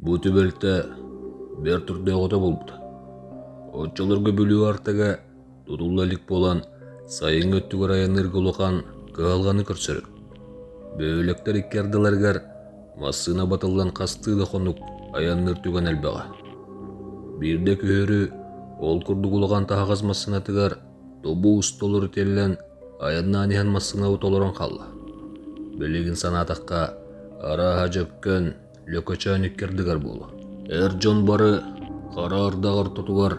Бу түбэлтэ бэрт өрдөөҕүтэ буолбута. Оччолорго Бүлүү аартыга тутулла илик буолан, сайыҥҥы өттүгэр айанныырга улахан кыһалҕаны көрсөрүм. Бөһүөлэктэр икки ардыларыгар массыына батыллан хастыы да хонук айанныыр түгэн элбэҕэ. Биирдэ күһүөрү ол курдук улахан таһаҕас массыынатыгар тобуус толору тиэллэн айаннаан иһэн массыынабыт олорон хаалла. Билигин санаатахха, арааһа Дьөккөн, Лөкөчөөн икки ардыгар буолуо. Эр дьон бары хара ардах ортотугар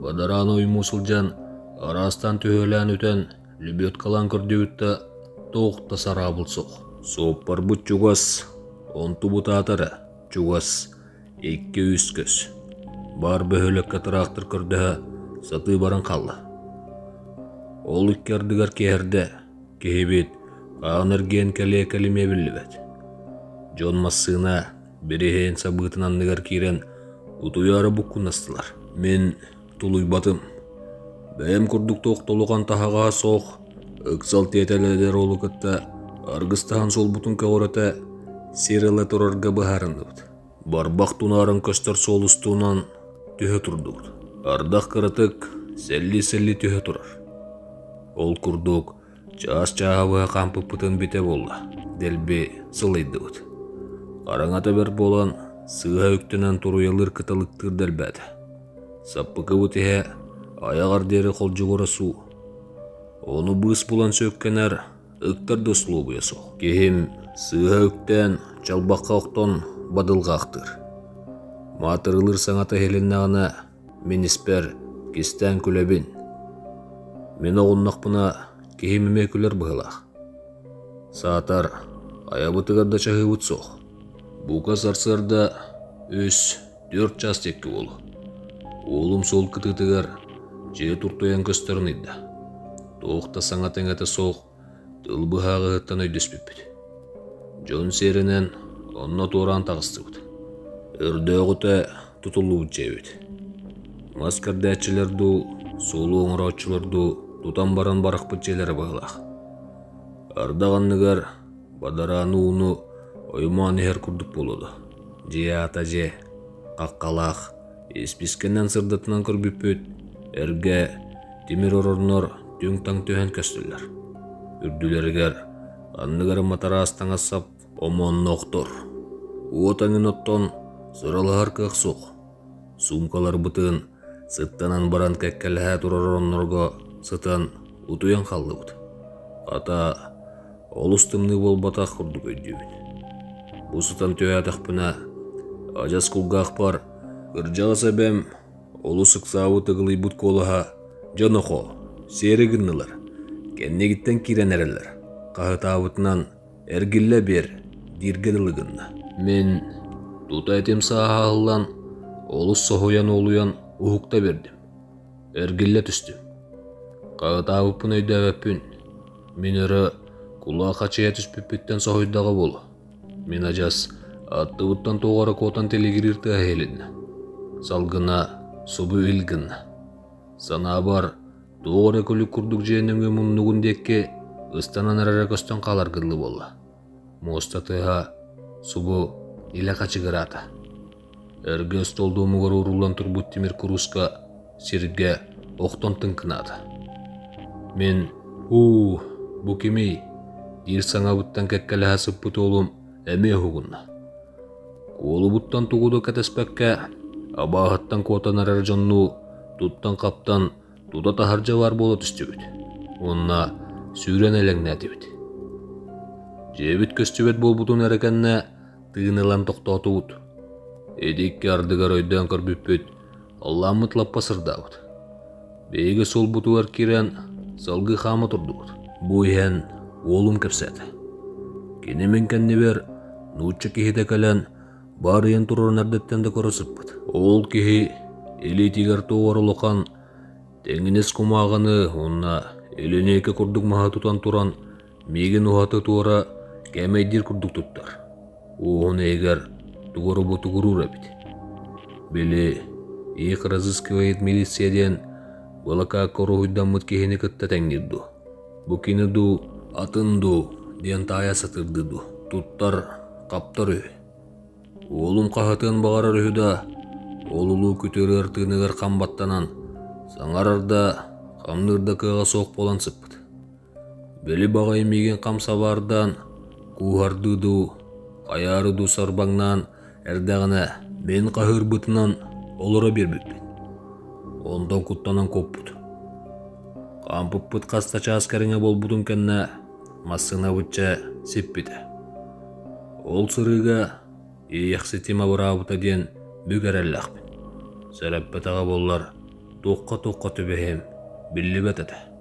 бадараан оймуу сылдьан араастаан түһүөлээн үтэн лебедкалаан көрдүбүт да туох да сараабыл суох. Суоппарбыт чугас, онтубут аата эрэ чугас 2-3 көс. Баар бөһүөлэккэ тыраахтыр көрдөһө сатыы баран хаалла. Ол икки ардыгар киэһэрдэ Киһибит хаан эргийэн кэлиэ кэлимиэ биллибэт. Дьон массыына бириһиэн сабыытын анныгар киирэн утуйаары буккуннастылар. Мин тулуйбатым. Бэйэм курдук туох да улахан таһаҕаһа суох, ыксал тиэтэл эдэр уолу кытта аргыстаһан суолбутун көҕүрэтэ сир ыла турарга быһаарынныбыт. Барбах тунааран көстөр суол устунан түһэ турдубут. Ардах кыратык сэллии-сэллии түһэ турар. Ол курдук чаас чааһа быһа хаампыппытын бүтэ буолла, дэлби сылайдыбыт. Хараҥата бэрт буолан, сыыһа үктэнэн туруйалыыр кыталыктыыр да элбээтэ. Саппыкыбыт иһэ айаҕар диэри холдьугура суу. Ону быыс булан сүөккэнэр Ыктар да услуобуйа суох. Киһим сыыһа үктээн, чалбахха охтон бадылҕаахтыыр. Маатырылыыр саҥата иһилиннэҕинэ, мин испэр кистээн күлэбин. Мин оҕуннахпына, киһим эмиэ күлэр быһыылаах. Саатар, айабытыгар да чаһыыбыт суох. Бука сарсыарда үс, түөрт чаас диэки буолуо. Уолум суол кытыытыгар дьиэ туртайан көстөрүн ыйда. Туох да саҥата-иҥэтэ суох тыл быһааҕыһыттан өйдөспүппүт. Дьон сиэринэн онно туораан таҕыстыбыт. Өрдөөҕүтэ тутуллубут дьиэбит. Мас кэрдээччилэр дуу, суолу оҥорооччулар дуу тутан баран барахпыт дьиэлэрэ быһыылаах. Ардах анныгар бадарааны ууну оймоон иһэр курдук буолуо дуо? Дьиэ аата дьиэ, хаххалаах, испискэнэн сырдатынан көрбүппүт, эргэ тимир ороннор түҥ-таҥ түһэн көстөллөр. Үрдүлэригэр ханнык эрэ матараас таҥас-сап омоонноохтор. Уот аҥын оттон сыралаһар кыах суох. Суумкаларбытын сыттанан баран кэккэлэһэ турар ороннорго сытан утуйан хааллыбыт. Хата, олус тымныы буолбатах курдук өйдүүбүн. Бу сытан түһээтэхпинэ, адьас кулгаахпар кырдьаҕас эбэм олус ыксаабыт ыгылыйбыт куолаһа «Дьэ нохоо, сиэри гыннылар, кэннигиттэн киирэн эрэллэр» хаһытаабытынан «Эргиллэ биэр» дииргэ дылы гынна. Мин тута этим сааһа аһыллан, олус соһуйан-уолуйан уһукта биэрдим. Эргиллэ түстүм. Хаһытаабыппын өйдөөбөппүн. Мин өрө кулаахачыйа түспүппүттэн соһуйдаҕа буолуо. Мин адьас аттыбыттан туох эрэ куотан тилигириир тыаһа иһилиннэ. Салгына субу ил гынна. Санаабар, туох эрэ күлүк курдук дьиэ нөҥүө муннугун диэки ыстанан эрэрэ көстөн хааларга дылы буолла. Муоста тыаһа субу илэ хачыгыраата. Эргэ остуол дуомугар ууруллан турбут тимир курууска сиргэ охтон тыҥкынаата. Мин «Һуу, бу кимий?» диир саҥабыттан кэккэлэһэ сыппыт уолум эмиэ уһугунна. Куолубуттан тугу да кэтэспэккэ, абааһыттан куотан эрэр дьоннуу туттан-хаптан тута таһырдьа баар буола түстүбүт уонна сүүрэн элэҥнээтибит. Дьиэбит көстүбэт буолбутун эрэ кэннэ тыын ылан тохтоотубут. Ити икки ардыгар өйдөөн көрбүппүт, Аллааммыт лаппа сырдаабыт. Биһиги суолбутугар киирэн салгыы хаама турдубут. Бу иһэн уолум кэпсээтэ. Кини мин кэннибэр нуучча киһитэ кэлэн баарыйан турарын эрдэттэн да көрө сыппыт. Ол киһи илиитигэр туох эрэ улахан тэҥинэс кумааҕыны уонна илиниэйкэ курдук маһы тутан туран миигин уһаты-туора кээмэйдиир курдук туттар. Уоһун иһигэр тугу эрэ ботугуруур эбит. Били их разыскивает милиция диэн былакаакка уруһуйдаммыт киһини кытта тэҥниир дуу? Бу кини дуу, атын дуу диэн таайа сатыырдыы дуу? Туттар, хаптар үһү. Уолум хаһытыан баҕарар үһү да, ол улуу күтүр ыар тыыныгар хам баттанан, саҥарар да, хамныыр да кыаҕа суох буолан сыппыт. Били баҕайы миигин хам сабаардаан, кууһардыы дуу, хайаары дуу сарбаҥнаан эрдэҕинэ мин хаһыырбытынан олоро биэрбиппин. Онтон куттанан куоппут. Хаампыппыт хас да чаас кэриҥэ буолбутун кэннэ массыынабыт чэ сиппитэ. Ол сырыыга Иэйэхситим абыраабыта диэн бүк эрэллээхпин. Сэрэппэтэҕэ буоллар, туохха-туохха түбэһиэм биллибэт этэ.